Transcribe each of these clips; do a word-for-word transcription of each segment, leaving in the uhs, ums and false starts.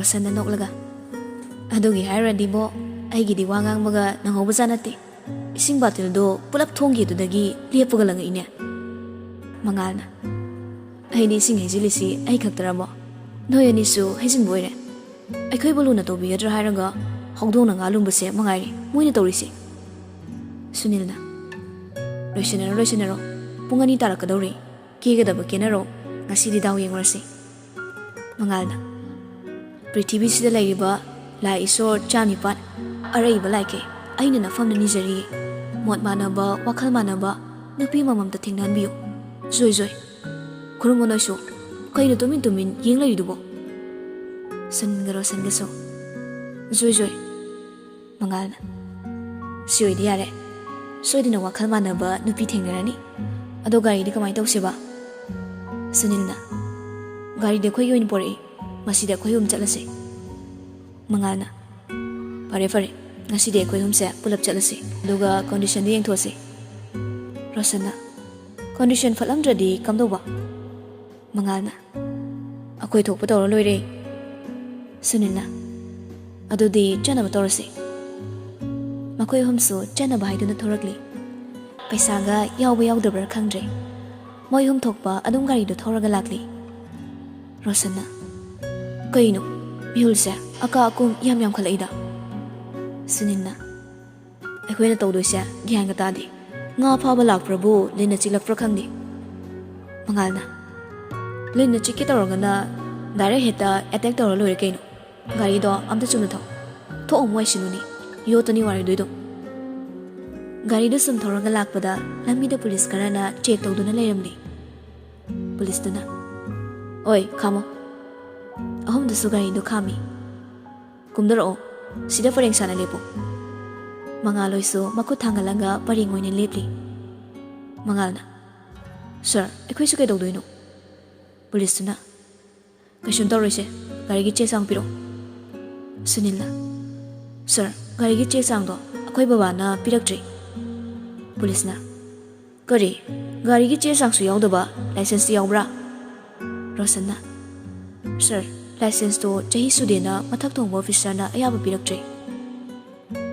ꯔꯣꯁꯟꯅ ꯅꯣꯛꯂꯒ, "ꯑꯗꯨꯒꯤ ꯍꯥꯏꯔꯨꯔꯗꯤꯕꯣ, ꯑꯩꯒꯤꯗꯤ ꯋꯥ ꯉꯥꯡꯕꯒ ꯅꯪꯍꯧꯕꯖꯥꯠ ꯅꯠꯇꯦ꯫ ꯏꯁꯤꯡ ꯕꯥꯇꯤꯜꯗꯣ ꯄꯨꯂꯞ ꯊꯣꯡꯈꯤꯗꯨꯗꯒꯤ ꯂꯦꯞꯄꯒ ꯂꯪꯉꯛꯏꯅꯦ꯫" ꯃꯉꯥꯜꯅ, "ꯑꯩꯗꯤ ꯏꯁꯤꯡ ꯍꯩꯖꯤꯜꯂꯤꯁꯤ ꯑꯩ ꯈꯛꯇꯔꯕꯣ? ꯅꯣꯏ ꯑꯅꯤꯁꯨ ꯍꯩꯖꯤꯟꯕ ꯑꯣꯏꯔꯦ꯫ ꯑꯩꯈꯣꯏꯕꯨ ꯂꯨꯅ ꯇꯧꯕꯤꯒꯗ꯭ꯔꯥ ꯍꯥꯏꯔꯒ ꯍꯧꯗꯣꯡꯅ ꯉꯥ ꯂꯨꯝꯕꯁꯦ ꯃꯉꯥꯏꯔꯦ ꯃꯣꯏꯅ ꯇꯧꯔꯤꯁꯤ꯫" ꯁꯨꯅꯤꯜꯅ, "ꯂꯣꯏꯁꯤꯟꯅꯔꯣ, ꯂꯣꯏꯁꯤꯟꯅꯔꯣ꯫ ꯄꯨꯡ ꯑꯅꯤ ꯇꯥꯔꯛꯀꯗꯧꯔꯦ꯫ ꯀꯦꯒꯗꯕ ꯀꯦꯅꯔꯣ꯫ ꯉꯁꯤꯗꯤ ꯗꯥꯎ ꯌꯦꯡꯉꯨꯔꯁꯤ꯫" ꯃꯉꯥꯜꯅ, "ꯄ꯭ꯔꯤꯊꯤꯕꯤꯁꯤꯗ ꯂꯩꯔꯤꯕ ꯂꯥꯏ ꯏꯁꯣꯔ ꯆꯥꯝ ꯅꯤꯄꯥꯟ, ꯑꯔꯩꯕ ꯂꯥꯏꯈꯩ ꯑꯩꯅ ꯅꯐꯝꯗ ꯅꯤꯖꯔꯤ, ꯃꯣꯠ ꯃꯥꯟꯅꯕ, ꯋꯥꯈꯜ ꯃꯥꯟꯅꯕ ꯅꯨꯄꯤ ꯑꯃꯃꯝꯇ ꯊꯦꯡꯅꯍꯟꯕꯤꯌꯨ꯫ ꯖꯣꯏ ꯖꯣꯏ꯫ ꯈꯨꯔꯨꯝꯃꯣ ꯅꯣꯏꯁꯨ꯫ ꯀꯩꯅꯣ ꯇꯨꯃꯤꯟ ꯇꯨꯃꯤꯟ ꯌꯦꯡ ꯂꯩꯔꯤꯗꯨꯕꯣ?" ꯁꯨꯅꯤꯜꯒ ꯔꯣꯁꯟꯒꯁꯨ, "ꯖꯣꯏ ꯖꯣꯏ꯫" ꯃꯉꯥꯜꯅ, "ꯁꯤ ꯑꯣꯏꯗꯤ ꯌꯥꯔꯦ꯫ ꯁꯣꯏꯗꯅ ꯋꯥꯈꯜ ꯃꯥꯟꯅꯕ ꯅꯨꯄꯤ ꯊꯦꯡꯅꯔꯅꯤ꯫ ꯑꯗꯣ ꯒꯥꯔꯤꯗꯤ ꯀꯃꯥꯏꯅ ꯇꯧꯁꯦꯕ?" ꯁꯨꯅꯤꯜꯅ, "ꯒꯥꯔꯤꯗꯤ ꯑꯩꯈꯣꯏꯒꯤ ꯑꯣꯏꯅ ꯄꯣꯔꯛꯏ꯫ ꯃꯁꯤꯗ ꯑꯩꯈꯣꯏ ꯑꯍꯨꯝ ꯆꯠꯂꯁꯦ꯫" ꯃꯉꯥꯜꯅ, "ꯐꯔꯦ, ꯐꯔꯦ꯫ ꯉꯁꯤꯗꯤ ꯑꯩꯈꯣꯏ ꯑꯍꯨꯝꯁꯦ ꯄꯨꯂꯞ ꯆꯠꯂꯁꯤ꯫ ꯑꯗꯨꯒ ꯀꯣꯟꯗꯤꯁꯟꯗꯨ ꯌꯦꯡꯊꯣꯛꯑꯁꯤ꯫" ꯔꯣꯁꯟꯅ, "ꯀꯣꯟꯗꯤꯁꯟ ꯐꯠꯂꯝꯗ꯭ꯔꯗꯤ ꯀꯝꯗꯧꯕ?" ꯃꯉꯥꯜꯅ, "ꯑꯩꯈꯣꯏ ꯊꯣꯛꯄ ꯇꯧꯔ ꯂꯣꯏꯔꯦ꯫" ꯁꯨꯅꯤꯜꯅ, "ꯑꯗꯨꯗꯤ ꯆꯠꯅꯕ ꯇꯧꯔꯁꯤ꯫" ꯃꯈꯣꯏ ꯑꯍꯨꯝꯁꯨ ꯆꯠꯅꯕ ꯍꯥꯏꯗꯨꯅ ꯊꯣꯔꯛꯂꯤ꯫ ꯄꯩꯁꯥꯒ ꯌꯥꯎꯕ ꯌꯥꯎꯗꯕ꯭ꯔꯥ ꯈꯪꯗ꯭ꯔꯦ, ꯃꯣꯏ ꯑꯍꯨꯝ ꯊꯣꯛꯄ ꯑꯗꯨꯝ ꯒꯥꯔꯤꯗꯨ ꯊꯧꯔꯒ ꯂꯥꯛꯂꯤ꯫ ꯔꯣꯁꯟꯅ, "ꯀꯩꯅꯣ, ꯃꯤꯍꯨꯜꯁꯦ ꯑꯀꯥ ꯑꯀꯨꯝ ꯌꯥꯝ ꯌꯥꯝꯈꯠꯂꯛꯏꯗ?" ꯁꯨꯅꯤꯜꯅ, "ꯑꯩꯈꯣꯏꯅ ꯇꯧꯗꯣꯏꯁꯦ ꯒ꯭ꯌꯥꯟꯒ ꯇꯥꯗꯦ꯫ ꯉꯥ ꯐꯥꯕ ꯂꯥꯛꯄ꯭ꯔꯕꯨ ꯂꯤꯟꯅ ꯆꯤꯛꯂꯛꯄ꯭ꯔꯥ ꯈꯪꯗꯦ꯫" ꯃꯉꯥꯜꯅ, "ꯂꯤꯟꯅ ꯆꯤꯛꯀꯦ ꯇꯧꯔꯒꯅ ꯗꯥꯏꯔꯦꯛ ꯍꯦꯛꯇ ꯑꯦꯇꯦꯛ ꯇꯧꯔ ꯂꯣꯏꯔꯦ ꯀꯩꯅꯣ꯫ ꯒꯥꯔꯤꯗꯣ ꯑꯝꯇ ꯆꯨꯝꯅ ꯊꯧ꯫ ꯊꯣꯛ ꯑꯃꯨꯛ ꯋꯥꯏꯁꯤꯜꯂꯨꯅꯤ꯫ ꯌꯣꯠꯇꯅꯤ ꯋꯥꯔꯣꯏꯗꯣꯏꯗꯣ꯫" ꯒꯥꯔꯤꯗꯨ ꯁꯨꯝ ꯊꯧꯔꯒ ꯂꯥꯛꯄꯗ ꯂꯝꯕꯤꯗ ꯄꯨꯂꯤꯁ ꯈꯔꯅ ꯆꯦꯛ ꯇꯧꯗꯨꯅ ꯂꯩꯔꯝꯂꯤ꯫ ꯄꯨꯂꯤꯁꯇꯨꯅ, "ꯑꯣꯏ, ꯈꯥꯝꯃꯣ꯫" ꯑꯍꯨꯝꯗꯨꯁꯨ ꯒꯥꯔꯤꯗꯨ ꯈꯥꯝꯃꯤ꯫ "ꯀꯨꯝꯊꯔꯛꯑꯣ, ꯁꯤꯗ ꯄꯔꯦꯡ ꯁꯥꯅ ꯂꯦꯞꯄꯨ꯫" ꯃꯉꯥꯜꯍꯣꯏꯁꯨ ꯃꯈꯨꯠ ꯊꯥꯡꯒꯠꯂꯒ ꯄꯔꯦꯡ ꯑꯣꯏꯅ ꯂꯦꯞꯂꯤ꯫ ꯃꯉꯥꯜꯅ, "ꯁꯥꯔ, ꯑꯩꯈꯣꯏꯁꯨ ꯀꯩꯗꯧꯗꯣꯏꯅꯣ?" ꯄꯨꯂꯤꯁꯇꯨꯅ, "ꯀꯩꯁꯨꯝ ꯇꯧꯔꯣꯏꯁꯦ, ꯒꯥꯔꯤꯒꯤ ꯆꯦ ꯆꯥꯡ ꯄꯤꯔꯛꯑꯣ꯫" ꯁꯨꯅꯤꯜꯅ, "ꯁꯥꯔ, ꯒꯥꯔꯤꯒꯤ ꯆꯦ ꯆꯥꯡꯗꯣ ꯑꯩꯈꯣꯏ ꯕꯕꯥꯅ ꯄꯤꯔꯛꯇ꯭ꯔꯤ꯫" ꯄꯨꯂꯤꯁꯅ, "ꯀꯔꯤ? ꯒꯥꯔꯤꯒꯤ ꯆꯦ ꯆꯥꯡꯁꯨ ꯌꯥꯎꯗꯕ, ꯂꯥꯏꯁꯦꯟꯁꯇꯤ ꯌꯥꯎꯕ꯭ꯔꯥ?" ꯔꯣꯁꯟꯅ, "ꯁꯥꯔ, ꯂꯥꯏꯁꯦꯟꯁꯇꯣ ꯆꯍꯤ ꯁꯨꯗꯦꯅ ꯃꯊꯛ ꯊꯣꯡꯕ ꯑꯣꯐꯤꯁꯔꯅ ꯑꯌꯥꯕ ꯄꯤꯔꯛꯇ꯭ꯔꯦ꯫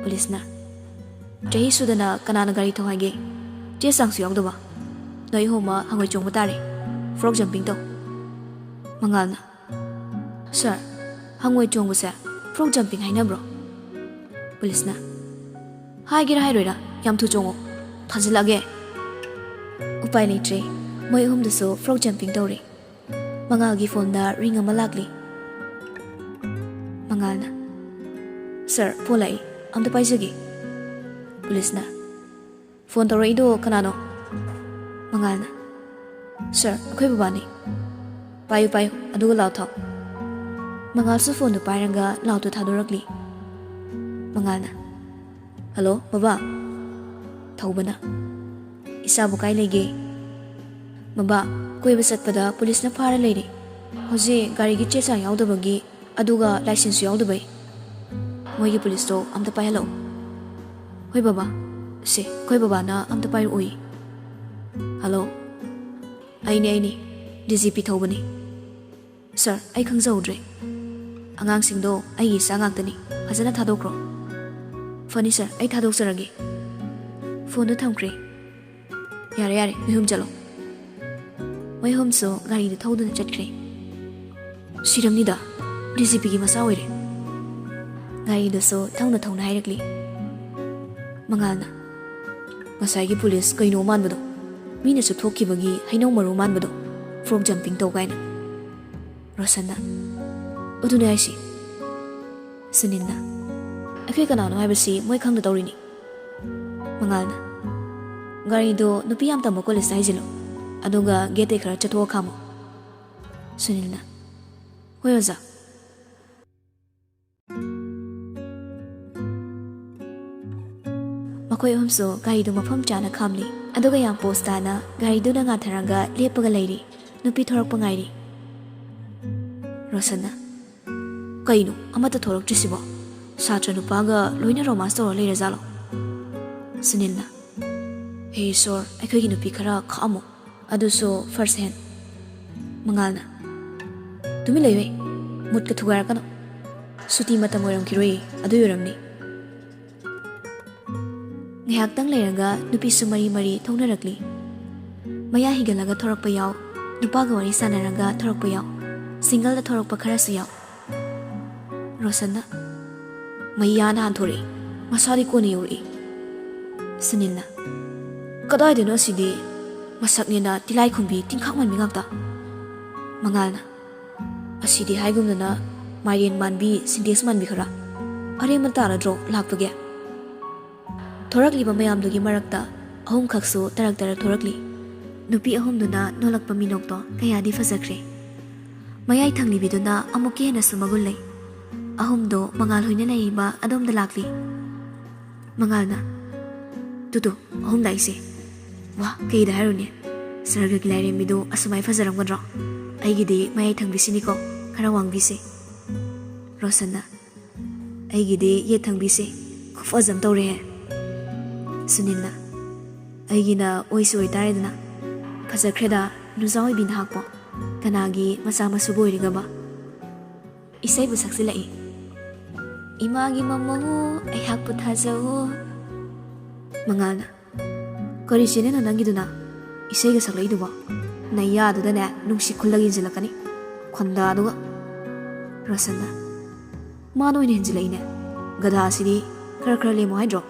ꯄꯨꯂꯤꯁꯅ, "ꯆꯍꯤ ꯁꯨꯗꯅ ꯀꯅꯥꯅ ꯒꯥꯔꯤ ꯊꯧ ꯍꯥꯏꯒꯦ? ꯆꯦ ꯆꯥꯡꯁꯨ ꯌꯥꯎꯗꯕ꯫ ꯅꯣꯏ ꯑꯍꯨꯝꯃꯛ ꯍꯪꯉꯣꯏ ꯆꯣꯡꯕ ꯇꯥꯔꯦ꯫ ꯐ꯭ꯔꯣꯛ ꯖꯝꯄꯤꯡ ꯇꯧ꯫" ꯃꯉꯥꯜꯅ, "ꯁꯥꯔ, ꯍꯪꯉꯣꯏ ꯆꯣꯡꯕꯁꯦ ꯐ꯭ꯔꯣꯛ ꯖꯝꯄꯤꯡ ꯍꯥꯏꯅꯕ꯭ꯔꯣ?" ꯄꯨꯂꯤꯁꯅ, "ꯍꯥꯏꯒꯦꯔꯥ ꯍꯥꯏꯔꯣꯏꯔꯥ, ꯌꯥꯝ ꯊꯨ ꯆꯣꯡꯉꯣ, ꯊꯥꯖꯤꯜꯂꯛꯑꯒꯦ꯫" ꯎꯄꯥꯏ ꯂꯩꯇ꯭ꯔꯦ, ꯃꯣꯏ ꯑꯍꯨꯝꯗꯨꯁꯨ ꯐ꯭ꯔꯣꯛ ꯖꯝꯄꯤꯡ ꯇꯧꯔꯦ꯫ ꯃꯉꯥꯜꯒꯤ ꯐꯣꯟꯗ ꯔꯤꯡ ꯑꯃ ꯂꯥꯛꯂꯤ꯫ ꯃꯉꯥꯜꯅ, "ꯁꯥꯔ, ꯐꯣꯟ ꯂꯥꯛꯏ, ꯑꯝꯇ ꯄꯥꯏꯖꯒꯦ꯫" ꯄꯨꯂꯤꯁꯅ, "ꯐꯣꯟ ꯇꯧꯔꯛꯏꯗꯣ ꯀꯅꯥꯅꯣ?" ꯃꯉꯥꯜꯅ, "ꯁꯥꯔ, ꯑꯩꯈꯣꯏ ꯕꯕꯥꯅꯤ꯫" "ꯄꯥꯏꯌꯨ, ꯄꯥꯏꯌꯨ, ꯑꯗꯨꯒ ꯂꯥꯎ ꯊꯥꯎ꯫" ꯃꯉꯥꯜꯁꯨ ꯐꯣꯟꯗꯨ ꯄꯥꯏꯔꯒ ꯂꯥꯎꯗꯨ ꯊꯥꯗꯣꯔꯛꯂꯤ꯫ ꯃꯉꯥꯜꯅ, "ꯍꯜꯂꯣ, ꯕꯕꯥ꯫" ꯊꯧꯕꯅ, "ꯏꯆꯥꯕꯨ ꯀꯥꯏ ꯂꯩꯒꯦ?" "ꯕꯕꯥ, ꯀꯣꯏꯕ ꯆꯠꯄꯗ ꯄꯨꯂꯤꯁꯅ ꯐꯥꯔ ꯂꯩꯔꯦ꯫ ꯍꯧꯖꯤꯛ ꯒꯥꯔꯤꯒꯤ ꯆꯦ ꯆꯥꯡ ꯌꯥꯎꯗꯕꯒꯤ, ꯑꯗꯨꯒ ꯂꯥꯏꯁꯦꯟꯁꯁꯨ ꯌꯥꯎꯗꯕꯩ꯫ ꯃꯣꯏꯒꯤ ꯄꯨꯂꯤꯁꯇꯣ ꯑꯝꯇ ꯄꯥꯏꯍꯜꯂꯛꯑꯣ꯫" "ꯍꯣꯏ ꯕꯕꯥ꯫ ꯁꯦ, ꯑꯩꯈꯣꯏ ꯕꯕꯥꯅ ꯑꯝꯇ ꯄꯥꯏꯔꯛꯑꯣꯌꯦ꯫" "ꯍꯜꯂꯣ, ꯑꯩꯅꯦ, ꯑꯩꯅꯦ, ꯗꯤ ꯖꯤ ꯄꯤ ꯊꯧꯕꯅꯦ꯫" "ꯁꯥꯔ, ꯑꯩ ꯈꯪꯖꯍꯧꯗ꯭ꯔꯦ꯫ ꯑꯉꯥꯡꯁꯤꯡꯗꯣ ꯑꯩꯒꯤ ꯏꯆꯥ ꯉꯥꯛꯇꯅꯤ, ꯐꯖꯅ ꯊꯥꯗꯣꯛꯈ꯭ꯔꯣ꯫" "ꯐꯅꯤ ꯁꯥꯔ, ꯑꯩ ꯊꯥꯗꯣꯛꯆꯔꯒꯦ꯫" ꯐꯣꯟꯗꯨ ꯊꯝꯈ꯭ꯔꯦ꯫ "ꯌꯥꯔꯦ, ꯌꯥꯔꯦ, ꯅꯣꯏ ꯑꯍꯨꯝ ꯆꯠꯂꯣ꯫" ꯃꯣꯏ ꯑꯍꯨꯝꯁꯨ ꯒꯥꯔꯤꯗꯨ ꯊꯧꯗꯨꯅ ꯆꯠꯈ꯭ꯔꯦ꯫ "ꯁꯤꯔꯝꯅꯤꯗ, ꯗꯤ ꯖꯤ ꯄꯤꯒꯤ ꯃꯆꯥ ꯑꯣꯏꯔꯦ꯫" ꯒꯥꯔꯤꯗꯨꯁꯨ ꯊꯧꯅ ꯊꯧꯅ ꯍꯥꯏꯔꯛꯂꯤ꯫ ꯃꯉꯥꯜꯅ, "ꯉꯁꯥꯏꯒꯤ ꯄꯨꯂꯤꯁ ꯀꯩꯅꯣ ꯃꯥꯟꯕꯗꯣ, ꯃꯤꯅ ꯆꯨꯞꯊꯣꯛꯈꯤꯕꯒꯤ ꯍꯩꯅꯧ ꯃꯔꯨ ꯃꯥꯟꯕꯗꯣ, ꯐ꯭ꯔꯣꯛ ꯖꯝꯄꯤꯡ ꯇꯧ ꯀꯥꯏꯅ꯫" ꯔꯣꯁꯟꯅ, "ꯑꯗꯨꯅꯦ ꯍꯥꯏꯁꯤ꯫" ꯁꯨꯅꯤꯜꯅ, "ꯑꯩꯈꯣꯏ ꯀꯅꯥꯅꯣ ꯍꯥꯏꯕꯁꯤ ꯃꯣꯏ ꯈꯪꯗ ꯇꯧꯔꯤꯅꯤ꯫" ꯃꯉꯥꯜꯅ, "ꯒꯥꯔꯤꯗꯣ ꯅꯨꯄꯤ ꯌꯥꯝ ꯇꯝꯕ ꯀꯣꯂꯦꯖꯇ ꯍꯥꯏꯖꯤꯜꯂꯣ, ꯑꯗꯨꯒ ꯒꯦꯠꯇꯩ ꯈꯔ ꯆꯠꯊꯣꯛꯑ ꯈꯥꯝꯃꯣ꯫" ꯁꯨꯅꯤꯜꯅ, "ꯍꯣꯏ ꯑꯣꯖꯥ꯫" ꯃꯈꯣꯏ ꯑꯍꯨꯝꯁꯨ ꯒꯥꯔꯤꯗꯨ ꯃꯐꯝ ꯆꯥꯅ ꯈꯥꯝꯂꯤ, ꯑꯗꯨꯒ ꯌꯥꯝ ꯄꯣꯁ ꯇꯥꯅ ꯒꯥꯔꯤꯗꯨꯅ ꯉꯥꯊꯔꯒ ꯂꯦꯞꯄꯒ ꯂꯩꯔꯤ꯫ ꯅꯨꯄꯤ ꯊꯣꯔꯛꯄ ꯉꯥꯏꯔꯤ꯫ ꯔꯣꯁꯟꯅ, "ꯀꯩꯅꯣ ꯑꯃꯠꯇ ꯊꯣꯔꯛꯇ꯭ꯔꯤꯁꯤꯕꯣ? ꯁꯥꯇ꯭ꯔ ꯅꯨꯄꯥꯒ ꯂꯣꯏꯅ ꯔꯣꯃꯥꯟꯁ ꯇꯧꯔ ꯂꯩꯔꯖꯥꯠꯂꯣ?" ꯁꯨꯅꯤꯜꯅ, "ꯍꯦ ꯏꯁꯣꯔ, ꯑꯩꯈꯣꯏꯒꯤ ꯅꯨꯄꯤ ꯈꯔ ꯈꯥꯛꯑꯝꯃꯣ, ꯑꯗꯨꯁꯨ ꯐꯥꯔꯁ ꯍꯦꯟ꯫" ꯃꯉꯥꯜꯅ, "ꯇꯨꯃꯤꯟ ꯂꯩꯌꯨꯍꯦ, ꯃꯨꯠꯀ ꯊꯨꯒꯥꯏꯔꯛꯀꯅꯨ꯫ ꯁꯨꯇꯤ ꯃꯇꯝ ꯑꯣꯏꯔꯝꯈꯤꯔꯣꯏꯌꯦ, ꯑꯗꯨꯏ ꯑꯣꯏꯔꯝꯅꯤ꯫ ꯉꯥꯏꯍꯥꯛꯇꯪ ꯂꯩꯔꯒ ꯅꯨꯄꯤꯁꯨ ꯃꯔꯤ ꯃꯔꯤ ꯊꯣꯛꯅꯔꯛꯂꯤ꯫ ꯃꯌꯥ ꯍꯤꯒꯠꯂꯒ ꯊꯣꯔꯛꯄ ꯌꯥꯎ, ꯅꯨꯄꯥꯒ ꯋꯥꯔꯤ ꯁꯥꯟꯅꯔꯒ ꯊꯣꯔꯛꯄ ꯌꯥꯎ, ꯁꯤꯡꯒꯜꯗ ꯊꯣꯔꯛꯄ ꯈꯔꯁꯨ ꯌꯥꯎ꯫ ꯔꯣꯁꯟꯅ, "ꯃꯩꯌꯥꯅ ꯍꯥꯟꯊꯣꯔꯛꯏ, ꯃꯁꯥꯗꯤ ꯀꯣꯟꯅ ꯌꯧꯔꯛꯏ꯫" ꯁꯨꯅꯤꯜꯅ, "ꯀꯗꯥꯏꯗꯅꯣ ꯑꯁꯤꯗꯤ? ꯃꯁꯛꯅꯦꯅ ꯇꯤꯂꯥꯏꯈꯨꯝꯕꯤ ꯇꯤꯟꯈꯥꯛ ꯃꯥꯟꯕꯤ ꯉꯥꯛꯇ꯫" ꯃꯉꯥꯜꯅ, "ꯑꯁꯤꯗꯤ ꯍꯥꯏꯒꯨꯝꯗꯅ ꯃꯥꯏꯔꯦꯟ ꯃꯥꯟꯕꯤ, ꯁꯤꯟꯇꯦꯛꯁ ꯃꯥꯟꯕꯤ ꯈꯔ꯫ ꯑꯔꯦꯝꯕ ꯇꯥꯔꯗ꯭ꯔꯣ ꯂꯥꯛꯄꯒꯤ?" ꯊꯣꯔꯛꯂꯤꯕ ꯃꯌꯥꯝꯗꯨꯒꯤ ꯃꯔꯛꯇ ꯑꯍꯨꯝꯈꯛꯁꯨ ꯇꯔꯛ ꯇꯔꯛ ꯊꯣꯔꯛꯂꯤ꯫ ꯅꯨꯄꯤ ꯑꯍꯨꯝꯗꯨꯅ ꯅꯣꯜꯂꯛꯄ ꯃꯤꯅꯣꯛꯇꯣ ꯀꯌꯥꯗꯤ ꯐꯖꯈ꯭ꯔꯦ꯫ ꯃꯌꯥꯏ ꯊꯪꯂꯤꯕꯤꯗꯨꯅ ꯑꯃꯨꯛꯀ ꯍꯦꯟꯅꯁꯨ ꯃꯒꯨꯟ ꯂꯩ꯫ ꯑꯍꯨꯝꯗꯣ ꯃꯉꯥꯜ ꯍꯣꯏꯅ ꯂꯩꯔꯤꯕ ꯑꯗꯣꯝꯗ ꯂꯥꯛꯂꯤ꯫ ꯃꯉꯥꯜꯅ, "ꯇꯨ ꯇꯨ, ꯑꯍꯨꯝ ꯂꯥꯛꯏꯁꯦ꯫ ꯋꯥ, ꯀꯩꯗ ꯍꯥꯏꯔꯨꯅꯦ? ꯁꯔꯒꯒꯤ ꯂꯥꯏꯔꯦꯝꯕꯤꯗꯣ ꯑꯁꯨꯃꯥꯏ ꯐꯖꯔꯝꯒꯗ꯭ꯔꯣ? ꯑꯩꯒꯤꯗꯤ ꯃꯌꯥꯏ ꯊꯪꯕꯤꯁꯤꯅꯤꯀꯣ, ꯈꯔ ꯋꯥꯡꯕꯤꯁꯦ꯫" ꯔꯣꯁꯟꯅ, "ꯑꯩꯒꯤꯗꯤ ꯌꯦꯠ ꯊꯪꯕꯤꯁꯦ ꯈꯨꯐꯖ ꯑꯃ ꯇꯧꯔꯦꯍꯦ꯫" ꯁꯨꯅꯤꯜꯅ, "ꯑꯩꯒꯤꯅ ꯑꯣꯏꯁꯨ ꯑꯣꯏꯇꯥꯔꯦꯗꯅ, ꯐꯖꯈ꯭ꯔꯦꯗ ꯅꯨꯖꯥ ꯑꯣꯏꯕꯤ ꯅꯍꯥꯛꯄꯣ꯫ ꯀꯅꯥꯒꯤ ꯃꯆꯥ ꯃꯁꯨꯕꯨ ꯑꯣꯏꯔꯤꯒꯕ?" ꯏꯁꯩꯕꯨ ꯁꯛꯆꯤꯜꯂꯛꯏ꯫ "ꯏꯃꯥꯒꯤ ꯃꯃꯧ ꯑꯩꯍꯥꯛꯄꯨ ꯊꯥꯖꯧ꯫" ꯃꯉꯥꯜꯅ, "ꯀꯔꯤ ꯆꯦꯅꯦꯜꯅꯣ ꯅꯪꯒꯤꯗꯨꯅ? ꯏꯁꯩꯒ ꯁꯛꯂꯛꯏꯗꯨꯕꯣ? ꯅꯌꯥꯗꯨꯗꯅꯦ ꯅꯨꯡꯁꯤ ꯈꯨꯜꯂꯒ ꯏꯟꯁꯤꯜꯂꯛꯀꯅꯤ, ꯈꯣꯟꯗꯥꯗꯨꯒ꯫" ꯔꯣꯁꯟꯅ, "ꯃꯥꯅ ꯑꯣꯏꯅ ꯍꯦꯟꯖꯤꯜꯂꯛꯏꯅꯦ꯫ ꯒꯙꯥꯁꯤꯗꯤ ꯈꯔ ꯈꯔ ꯂꯦꯝꯃꯣ ꯍꯥꯏꯗ꯭ꯔꯣ?"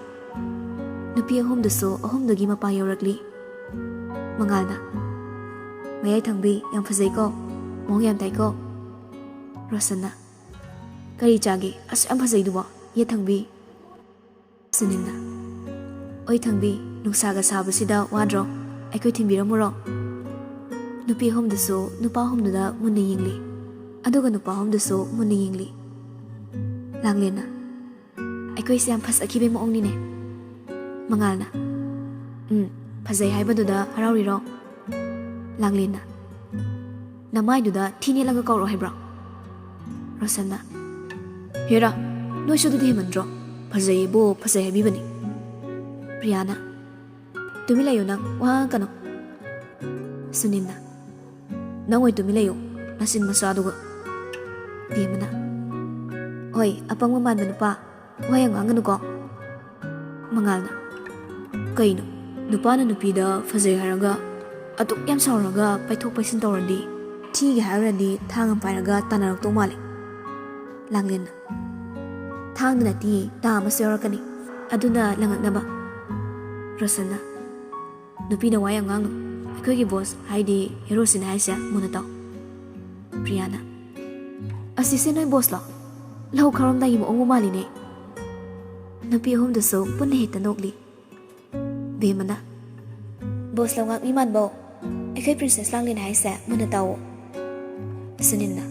ꯅꯨꯄꯤ ꯑꯍꯨꯝꯗꯨꯁꯨ ꯑꯍꯨꯝꯗꯨꯒꯤ ꯃꯄꯥ ꯌꯧꯔꯛꯂꯤ꯫ ꯃꯉꯥꯜꯅ, "ꯃꯌꯥꯏ ꯊꯪꯕꯤ ꯌꯥꯝ ꯐꯖꯩꯀꯣ, ꯃꯑꯣꯡ ꯌꯥꯝ ꯇꯥꯏꯀꯣ꯫" ꯔꯣꯁꯟꯅ, "ꯀꯔꯤ ꯆꯥꯒꯦ ꯑꯁꯨꯛ ꯌꯥꯝ ꯐꯖꯩꯗꯨꯕꯣ, ꯌꯦꯠ ꯊꯪꯕꯤ?" ꯁꯨꯅꯤꯜꯅ, "ꯑꯣꯏ ꯊꯪꯕꯤ, ꯅꯨꯡꯁꯥꯒ ꯁꯥꯕꯁꯤꯗ ꯋꯥꯗ꯭ꯔꯣ? ꯑꯩꯈꯣꯏ ꯊꯤꯟꯕꯤꯔꯝꯃꯨꯔꯣ?" ꯅꯨꯄꯤ ꯑꯍꯨꯝꯗꯨꯁꯨ ꯅꯨꯄꯥ ꯑꯍꯨꯝꯗꯨꯗ ꯃꯨꯟꯅ ꯌꯦꯡꯂꯤ꯫ ꯑꯗꯨꯒ ꯅꯨꯄꯥ ꯑꯍꯨꯝꯗꯨꯁꯨ ꯃꯨꯟꯅ ꯌꯦꯡꯂꯤ꯫ ꯂꯥꯡꯂꯦꯟꯅ, "ꯑꯩꯈꯣꯏꯁꯦ ꯌꯥꯝ ꯐꯖꯈꯤꯕꯩ ꯃꯑꯣꯡꯅꯤꯅꯦ꯫" ꯃꯉꯥꯜꯅ, "ꯎꯝ, ꯐꯖꯩ ꯍꯥꯏꯕꯗꯨꯗ ꯍꯔꯥꯎꯔꯤꯔꯣ?" ꯂꯥꯡꯂꯦꯟꯅ, "ꯅꯃꯥꯏꯗꯨꯗ ꯊꯤ ꯅꯦꯠꯂꯒ ꯀꯧꯔꯛꯑꯣ ꯍꯥꯏꯕ꯭ꯔꯣ?" ꯔꯣꯁꯟꯅ, "ꯍꯦꯔꯥ, ꯅꯣꯏꯁꯨ ꯑꯗꯨꯗꯤ ꯍꯦꯟꯃꯟꯗ꯭ꯔꯣ? ꯐꯖꯩꯌꯦꯕꯨ ꯐꯖꯩ ꯍꯥꯏꯕꯤꯕꯅꯤ꯫" ꯄ꯭ꯔꯤꯌꯥꯅ, "ꯇꯨꯃꯤꯟ ꯂꯩꯌꯨ ꯅꯪ, ꯋꯥ ꯉꯥꯡꯉꯛꯀꯅꯨ꯫" ꯁꯨꯅꯤꯜꯅ, "ꯅꯪ ꯑꯣꯏ ꯇꯨꯃꯤꯟ ꯂꯩꯌꯨ, ꯅꯆꯤꯟ ꯃꯆꯥꯗꯨꯒ꯫" ꯕꯦꯝꯃꯅ, "ꯍꯣꯏ, ꯑꯄꯪꯕ ꯃꯥꯟꯕ ꯅꯨꯄꯥ, ꯋꯥ ꯌꯥꯝ ꯉꯥꯡꯒꯅꯨꯀꯣ꯫" ꯃꯉꯥꯜꯅ, "ꯀꯩꯅꯣ, ꯅꯨꯄꯥꯅ ꯅꯨꯄꯤꯗ ꯐꯖꯩ ꯍꯥꯏꯔꯒ ꯑꯗꯨꯛ ꯌꯥꯝ ꯁꯥꯎꯔꯒ ꯄꯩꯊꯣꯛ ꯄꯩꯁꯤꯟ ꯇꯧꯔꯗꯤ, ꯊꯤꯒꯦ ꯍꯥꯏꯔꯨꯔꯗꯤ ꯊꯥꯡ ꯑꯃ ꯄꯥꯏꯔꯒ ꯇꯥꯟꯅꯔꯛꯇꯧ ꯃꯥꯜꯂꯦ꯫" ꯂꯥꯡꯂꯦꯟꯅ, "ꯊꯥꯡꯗ ꯅꯠꯇꯤꯌꯦ, ꯇꯥ ꯑꯃꯁꯨ ꯌꯥꯎꯔꯛꯀꯅꯤ, ꯑꯗꯨꯅ ꯂꯪꯉꯛꯅꯕ꯫" ꯔꯣꯁꯟꯅ, "ꯅꯨꯄꯤꯅ ꯋꯥ ꯌꯥꯝ ꯉꯥꯡꯅꯨ, ꯑꯩꯈꯣꯏꯒꯤ ꯕꯣꯁ ꯍꯥꯏꯗꯤ ꯍꯦꯔꯣꯁꯤꯅ ꯍꯥꯏꯁꯦ ꯃꯨꯟꯅ ꯇꯥꯎ꯫" ꯄ꯭ꯔꯤꯌꯥꯅ, "ꯑꯁꯤꯁꯦ ꯅꯣꯏ ꯕꯣꯁꯂꯣ? ꯂꯧ ꯈꯥꯎꯔꯝꯗꯥꯏꯒꯤ ꯃꯑꯣꯡꯕꯨ ꯃꯥꯜꯂꯤꯅꯦ꯫" ꯅꯨꯄꯤ ꯑꯍꯨꯝꯗꯨꯁꯨ ꯄꯨꯟꯅ ꯍꯦꯛꯇ ꯅꯣꯛꯂꯤ꯫ ꯕꯦꯝꯃꯅ, "ꯕꯣꯁ ꯂꯧꯉꯥꯛ ꯃꯤ ꯃꯥꯟꯕꯧ, ꯑꯩꯈꯣꯏ ꯄ꯭ꯔꯤꯟꯁꯦꯁ ꯂꯥꯡꯂꯦꯟ ꯍꯥꯏꯁꯦ ꯃꯨꯟꯅ ꯇꯥꯎꯑꯣ꯫" ꯁꯨꯅꯤꯜꯅ,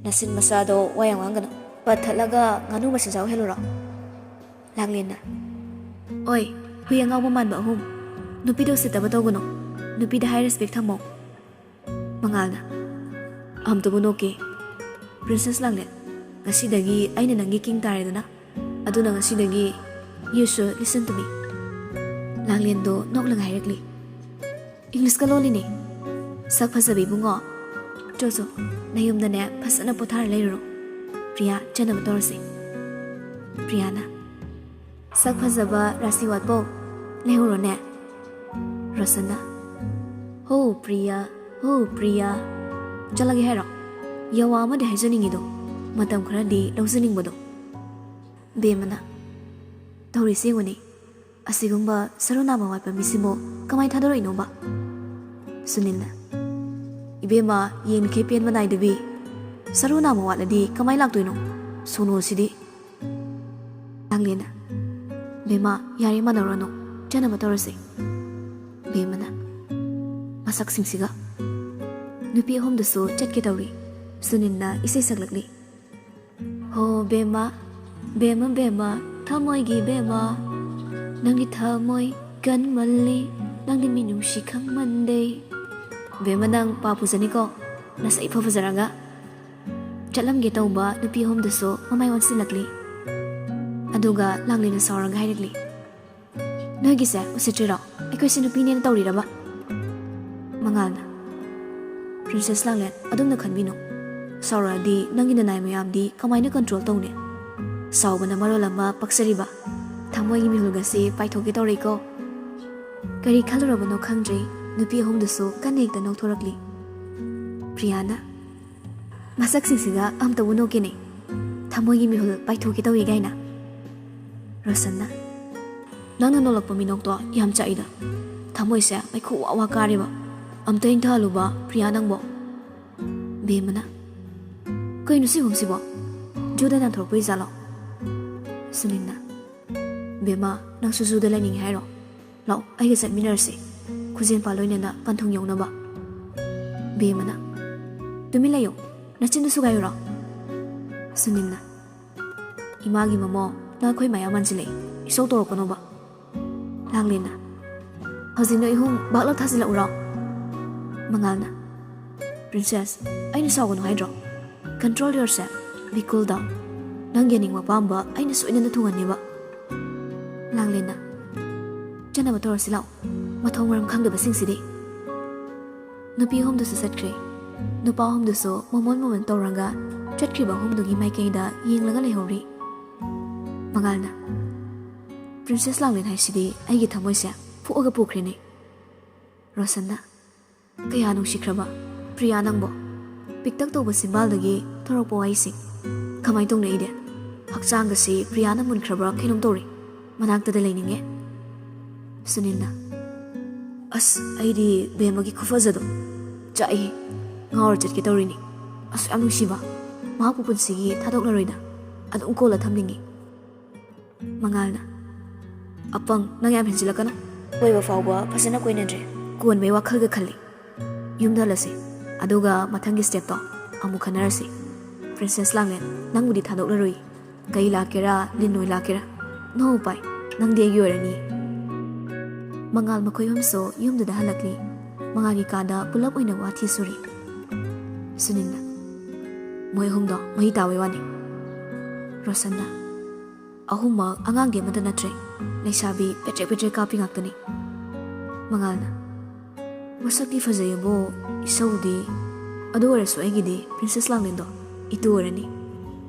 "ꯅꯆꯤꯟ ꯃꯆꯥꯗꯣ ꯋꯥ ꯌꯥꯝ ꯉꯥꯡꯒꯅꯨ, ꯄꯠ ꯊꯠꯂꯒ ꯉꯥꯅꯨ ꯃꯆꯤꯟꯖꯥꯛ ꯑꯣꯏꯍꯜꯂꯨꯔꯣ?" ꯂꯥꯡꯂꯦꯟꯅ, "ꯑꯣꯏ, ꯍꯨꯏ ꯑꯉꯥꯎꯕ ꯃꯥꯟꯕ ꯑꯍꯨꯝ, ꯅꯨꯄꯤꯗ ꯎꯁꯤꯠꯇꯕ ꯇꯧꯒꯅꯨ, ꯅꯨꯄꯤꯗ ꯍꯥꯏ ꯔꯦꯁꯄꯦꯛ ꯊꯝꯃꯣ꯫" ꯃꯉꯥꯜꯅ, "ꯑꯝꯇꯕꯨ ꯅꯣꯛꯀꯦ, ꯄ꯭ꯔꯤꯟꯁꯦꯁ ꯂꯥꯡꯂꯦꯟ, ꯉꯁꯤꯗꯒꯤ ꯑꯩꯅ ꯅꯪꯒꯤ ꯀꯤꯡ ꯇꯥꯔꯦꯗꯅ, ꯑꯗꯨꯅ ꯉꯁꯤꯗꯒꯤ you should listen to me꯫" ꯂꯥꯡꯂꯦꯟꯗꯣ ꯅꯣꯛꯂꯒ ꯍꯥꯏꯔꯛꯂꯤ, "ꯏꯪꯂꯤꯁꯀ ꯂꯣꯜꯂꯤꯅꯦ꯫ ꯁꯛ ꯐꯖꯕꯤ ꯏꯕꯨꯡꯉꯣ, ꯆꯣ ꯆꯣ, ꯅꯌꯨꯝꯗꯅꯦ ꯐꯖꯅ ꯄꯣꯊꯥꯔ ꯂꯩꯔꯨꯔꯣ꯫ ꯄ꯭ꯔꯤꯌꯥ, ꯆꯠꯅꯕ ꯇꯧꯔꯁꯦ꯫" ꯄ꯭ꯔꯤꯌꯥꯅ, "ꯁꯛ ꯐꯖꯕ ꯔꯥꯁꯤ ꯋꯥꯠꯄꯧ, ꯂꯩꯍꯧꯔꯣꯅꯦ꯫" ꯔꯣꯁꯟꯅ, "ꯍꯣ ꯄ꯭ꯔꯤꯌꯥ, ꯍꯣ ꯄ꯭ꯔꯤꯌꯥ, ꯆꯠꯂꯒꯦ ꯍꯥꯏꯔꯣ? ꯌꯥꯋꯥ ꯑꯃꯗꯤ ꯍꯥꯏꯖꯅꯤꯡꯉꯤꯗꯣ, ꯃꯇꯝ ꯈꯔꯗꯤ ꯂꯧꯖꯅꯤꯡꯕꯗꯣ꯫" ꯕꯦꯝꯃꯅ, "ꯇꯧꯔꯤꯁꯤ ꯌꯦꯡꯉꯨꯅꯦ, ꯑꯁꯤꯒꯨꯝꯕ ꯁꯔꯨ ꯅꯥꯝꯃ ꯋꯥꯠꯄ ꯃꯤꯁꯤꯕꯨ ꯀꯃꯥꯏ ꯊꯥꯗꯣꯔꯛꯏꯅꯣꯕ?" ꯁꯨꯅꯤꯜꯅ, "ꯏꯕꯦꯝꯃ, ꯌꯦꯡꯂꯤꯈꯩ ꯄꯦꯟꯕ ꯅꯥꯏꯗꯕꯤ, ꯁꯔꯨ ꯅꯥꯝꯃ ꯋꯥꯠꯂꯗꯤ ꯀꯃꯥꯏ ꯂꯥꯛꯇꯣꯏꯅꯣ? ꯁꯣꯅꯣꯁꯤꯗꯤ꯫" ꯂꯥꯡꯂꯦꯟꯅ, "ꯕꯦꯝꯃ, ꯌꯥꯔꯦ, ꯃꯥꯟꯅꯔꯨꯔꯅꯨ, ꯆꯠꯅꯕ ꯇꯧꯔꯁꯦ꯫" ꯕꯦꯝꯃꯅ, "ꯃꯁꯛꯁꯤꯡꯁꯤꯒ꯫" ꯅꯨꯄꯤ ꯑꯍꯨꯝꯗꯨꯁꯨ ꯆꯠꯀꯦ ꯇꯧꯔꯤ꯫ ꯁꯨꯅꯤꯜꯅ ꯏꯁꯩ ꯁꯛꯂꯛꯂꯤ꯫ "ꯍꯣ ꯕꯦꯝꯃ, ꯕꯦꯝꯃ, ꯕꯦꯝꯃ, ꯊꯃꯣꯏꯒꯤ ꯕꯦꯝꯃ, ꯅꯪꯒꯤ ꯊꯃꯣꯏ ꯀꯟꯃꯜꯂꯤ, ꯅꯪꯗꯤ ꯃꯤꯅꯨꯡꯁꯤ ꯈꯪꯃꯟꯗꯦ꯫" ꯕꯦꯝꯃ, ꯅꯪ ꯄꯥ ꯄꯨꯖꯅꯤꯀꯣ, ꯅꯁꯛ ꯏꯐ ꯐꯖꯔꯒ꯫ ꯆꯠꯂꯝꯒꯦ ꯇꯧꯕ ꯅꯨꯄꯤ ꯑꯍꯨꯝꯗꯨꯁꯨ ꯃꯃꯥꯏ ꯑꯣꯟꯁꯤꯜꯂꯛꯂꯤ꯫ ꯑꯗꯨꯒ ꯂꯥꯡꯂꯦꯟꯅ ꯁꯥꯎꯔꯒ ꯍꯥꯏꯔꯛꯂꯤ, "ꯅꯣꯏꯒꯤꯁꯦ ꯎꯁꯤꯠꯇ꯭ꯔꯤꯔꯣ? ꯑꯩꯈꯣꯏꯁꯦ ꯅꯨꯄꯤꯅꯦꯅ ꯇꯧꯔꯤꯔꯕ?" ꯃꯉꯥꯜꯅ, "ꯄ꯭ꯔꯤꯟꯁꯦꯁ ꯂꯥꯡꯂꯦꯟ, ꯑꯗꯨꯝꯅ ꯈꯟꯕꯤꯅꯨ꯫ ꯁꯥꯎꯔꯛꯑꯗꯤ ꯅꯪꯒꯤ ꯅꯅꯥꯏ ꯃꯌꯥꯝꯗꯤ ꯀꯃꯥꯏꯅ ꯀꯟꯇ꯭ꯔꯣꯜ ꯇꯧꯅꯤ? ꯁꯥꯎꯕꯅ ꯃꯔꯣꯜ ꯑꯃ ꯄꯛꯆꯔꯤꯕ, ꯊꯃꯣꯏꯒꯤ ꯃꯤꯍꯨꯜꯒꯁꯦ ꯄꯥꯏꯊꯣꯛꯀꯦ ꯇꯧꯔꯛꯏꯀꯣ꯫ ꯀꯔꯤ ꯈꯜꯂꯨꯔꯕꯅꯣ ꯈꯪꯗ꯭ꯔꯦ, ꯅꯨꯄꯤ ꯑꯍꯨꯝꯗꯨꯁꯨ ꯀꯟꯅ ꯍꯦꯛꯇ ꯅꯣꯛꯊꯣꯔꯛꯂꯤ꯫ ꯄ꯭ꯔꯤꯌꯥꯅ, "ꯃꯁꯛꯁꯤꯡꯁꯤꯒ ꯑꯝꯇꯕꯨ ꯅꯣꯛꯀꯦꯅꯦ, ꯊꯃꯣꯏꯒꯤ ꯃꯤꯍꯨꯜ ꯄꯥꯏꯊꯣꯛꯀꯦ ꯇꯧꯏ" ꯀꯥꯏꯅ꯫ ꯔꯣꯁꯟꯅ, "ꯅꯪꯅ ꯅꯣꯛꯂꯛꯄ ꯃꯤꯅꯣꯛꯇꯣ ꯌꯥꯝ ꯆꯥꯛꯏꯗ, ꯊꯃꯣꯏꯁꯦ ꯃꯩꯈꯨ ꯋꯥ ꯋꯥ ꯀꯥꯔꯤꯕ, ꯑꯝꯇ ꯏꯪꯊꯍꯜꯂꯨꯕ ꯄ꯭ꯔꯤꯌꯥ ꯅꯪꯕꯣ"꯫ ꯕꯦꯝꯃꯅ, "ꯀꯩꯅꯣ ꯁꯤꯒꯨꯝꯁꯤꯕꯣ? ꯖꯨꯗ ꯅꯥꯟꯊꯣꯔꯛꯄꯩ ꯖꯥꯠꯂꯣ?" ꯁꯨꯅꯤꯜꯅ, "ꯕꯦꯝꯃ, ꯅꯪꯁꯨ ꯖꯨꯗ ꯂꯩꯅꯤꯡꯉꯦ ꯍꯥꯏꯔꯣ? ꯂꯥꯛꯑꯣ, ꯑꯩꯒ ꯆꯠꯃꯤꯟꯅꯔꯁꯤ, ꯈꯨꯖꯦꯟ ꯄꯥ ꯂꯣꯏꯅꯅ ꯄꯟꯊꯨꯡ ꯌꯧꯅꯕ"꯫ ꯕꯦꯝꯃꯅ, "ꯇꯨꯃꯤꯟ ꯂꯩꯌꯨ, ꯅꯆꯤꯟꯗꯨ ꯁꯨꯒꯥꯏꯌꯨꯔꯣ?" ꯁꯨꯅꯤꯜꯅ, "ꯏꯃꯥꯒꯤ ꯃꯃꯣ, ꯅꯪ ꯑꯩꯈꯣꯏ ꯃꯌꯥꯝ ꯃꯥꯟꯁꯤꯜꯂꯛꯏ, ꯏꯁꯧ ꯇꯧꯔꯛꯀꯅꯣꯕ"꯫ ꯂꯥꯡꯂꯦꯟꯅ, "ꯍꯧꯖꯤꯛ ꯅꯣꯏ ꯑꯍꯨꯝ ꯕꯥꯛꯂꯞ ꯊꯥꯖꯤꯜꯂꯛꯎꯔꯣ?" ꯃꯉꯥꯜꯅ, "ꯄ꯭ꯔꯤꯟꯁꯦꯁ, ꯑꯩꯅ ꯁꯥꯎꯒꯅꯨ ꯍꯥꯏꯗ꯭ꯔꯣ? Control yourself, be cool down. ꯅꯪꯒꯤ ꯑꯅꯤꯡꯕ ꯑꯄꯥꯝꯕ ꯑꯩꯅ ꯁꯣꯏꯗꯅ ꯊꯨꯡꯍꯟꯅꯦꯕ"꯫ ꯂꯥꯡꯂꯦꯟꯅ, "ꯆꯠꯅꯕ ꯇꯧꯔꯁꯤ ꯂꯥꯛꯑꯣ, ꯃꯊꯣꯡ ꯃꯔꯝ ꯈꯪꯗꯕꯁꯤꯡꯁꯤꯗꯤ"꯫ ꯅꯨꯄꯤ ꯑꯍꯨꯝꯗꯨꯁꯨ ꯆꯠꯈ꯭ꯔꯦ꯫ ꯅꯨꯄꯥ ꯑꯍꯨꯝꯗꯨꯁꯨ ꯃꯣꯃꯣꯟ ꯃꯣꯃꯣꯟ ꯇꯧꯔꯒ ꯆꯠꯈ꯭ꯔꯤꯕ ꯑꯍꯨꯝꯗꯨꯒꯤ ꯃꯥꯏꯀꯩꯗ ꯌꯦꯡꯂꯒ ꯂꯩꯍꯧꯔꯤ꯫ ꯃꯉꯥꯜꯅ, "ꯄ꯭ꯔꯤꯟꯁꯦꯁ ꯂꯥꯡꯂꯦꯟ ꯍꯥꯏꯁꯤꯗꯤ ꯑꯩꯒꯤ ꯊꯃꯣꯏꯁꯦ ꯐꯨꯛꯑꯒ ꯄꯨꯈ꯭ꯔꯦꯅꯦ"꯫ ꯔꯣꯁꯟꯅ, "ꯀꯌꯥ ꯅꯨꯡꯁꯤꯈ꯭ꯔꯕ ꯄ꯭ꯔꯤꯌꯥ ꯅꯪꯕꯣ꯫ ꯄꯤꯛꯇꯛ ꯇꯧꯕ ꯆꯤꯝꯕꯥꯜꯗꯒꯤ ꯊꯣꯔꯛꯄ ꯋꯥꯍꯩꯁꯤꯡ꯫ ꯀꯃꯥꯏꯅ ꯇꯧꯅ ꯑꯩꯗꯤ ꯍꯛꯆꯥꯡꯒꯁꯤ ꯄ꯭ꯔꯤꯌꯥꯅ ꯃꯨꯟꯈ꯭ꯔꯕ꯭ꯔꯥ ꯀꯩꯅꯣꯝ ꯇꯧꯔꯦ꯫ ꯃꯅꯥꯛꯇꯗ ꯂꯩꯅꯤꯡꯉꯦ"꯫ ꯁꯨꯅꯤꯜꯅ, "ꯑꯁ, ꯑꯩꯗꯤ ꯕꯦꯝꯃꯒꯤ ꯈꯨꯐꯖꯗꯣ ꯆꯥꯛꯏ, ꯉꯥꯎꯔ ꯆꯠꯀꯦ ꯇꯧꯔꯤꯅꯤ꯫ ꯑꯁꯨꯛ ꯌꯥꯝ ꯅꯨꯡꯁꯤꯕ, ꯃꯍꯥꯛꯄꯨ ꯄꯨꯟꯁꯤꯒꯤ ꯊꯥꯗꯣꯛꯂꯔꯣꯏꯗ, ꯑꯗꯨꯝ ꯀꯣꯜꯂ ꯊꯝꯅꯤꯡꯉꯤ"꯫ ꯃꯉꯥꯜꯅ, "ꯑꯄꯪ, ꯅꯪ ꯌꯥꯝ ꯍꯦꯟꯖꯤꯜꯂꯛꯀꯅꯨ꯫ ꯀꯣꯏꯕ ꯐꯥꯎꯕ ꯐꯖꯅ ꯀꯣꯏꯅꯗ꯭ꯔꯦ, ꯀꯣꯟꯕꯩ ꯋꯥꯈꯜꯒ ꯈꯜꯂꯤ꯫ ꯌꯨꯝꯗ ꯍꯜꯂꯁꯤ, ꯑꯗꯨꯒ ꯃꯊꯪꯒꯤ ꯁ꯭ꯇꯦꯞꯇꯣ ꯑꯃꯨꯛ ꯈꯟꯅꯔꯁꯤ꯫ ꯄ꯭ꯔꯤꯟꯁꯦꯁ ꯂꯥꯡꯂꯦꯟ, ꯅꯪꯕꯨꯗꯤ ꯊꯥꯗꯣꯛꯂꯔꯣꯏ꯫ ꯀꯩ ꯂꯥꯛꯀꯦꯔꯥ, ꯂꯤꯟ ꯑꯣꯏ ꯂꯥꯛꯀꯦꯔꯥ, no ꯎꯄꯥꯏ, ꯅꯪꯗꯤ ꯑꯩꯒꯤ ꯑꯣꯏꯔꯅꯤ"꯫ ꯃꯉꯥꯜ ꯃꯈꯣꯏ ꯑꯍꯨꯝꯁꯨ ꯌꯨꯝꯗꯨꯗ ꯍꯜꯂꯛꯂꯤ꯫ ꯃꯉꯥꯜꯒꯤ ꯀꯥꯗ ꯄꯨꯂꯞ ꯑꯣꯏꯅ ꯋꯥꯊꯤ ꯁꯨꯔꯤ꯫ ꯁꯨꯅꯤꯜꯅ, "ꯃꯣꯏ ꯑꯍꯨꯝꯗꯣ ꯃꯍꯤ ꯇꯥꯕꯩ ꯋꯥꯅꯤ"꯫ ꯔꯣꯁꯟꯅ, "ꯑꯍꯨꯝꯃꯛ ꯑꯉꯥꯡꯗꯤ ꯑꯃꯠꯇ ꯅꯠꯇ꯭ꯔꯦ, ꯂꯩꯁꯥꯕꯤ ꯄꯦꯇ꯭ꯔꯦꯛ ꯄꯦꯇ꯭ꯔꯦꯛ ꯀꯥꯞꯄꯤ ꯉꯥꯛꯇꯅꯤ"꯫ ꯃꯉꯥꯜꯅ, "ꯃꯁꯛꯇꯤ ꯐꯖꯩꯌꯦꯕꯨ, ꯏꯁꯧꯗꯤ"꯫ ꯑꯗꯨ ꯑꯣꯏꯔꯁꯨ ꯑꯩꯒꯤꯗꯤ ꯄ꯭ꯔꯤꯟꯁꯦꯁ ꯂꯥꯡꯂꯦꯟꯗꯣ ꯏꯇꯨ ꯑꯣꯏꯔꯅꯤ꯫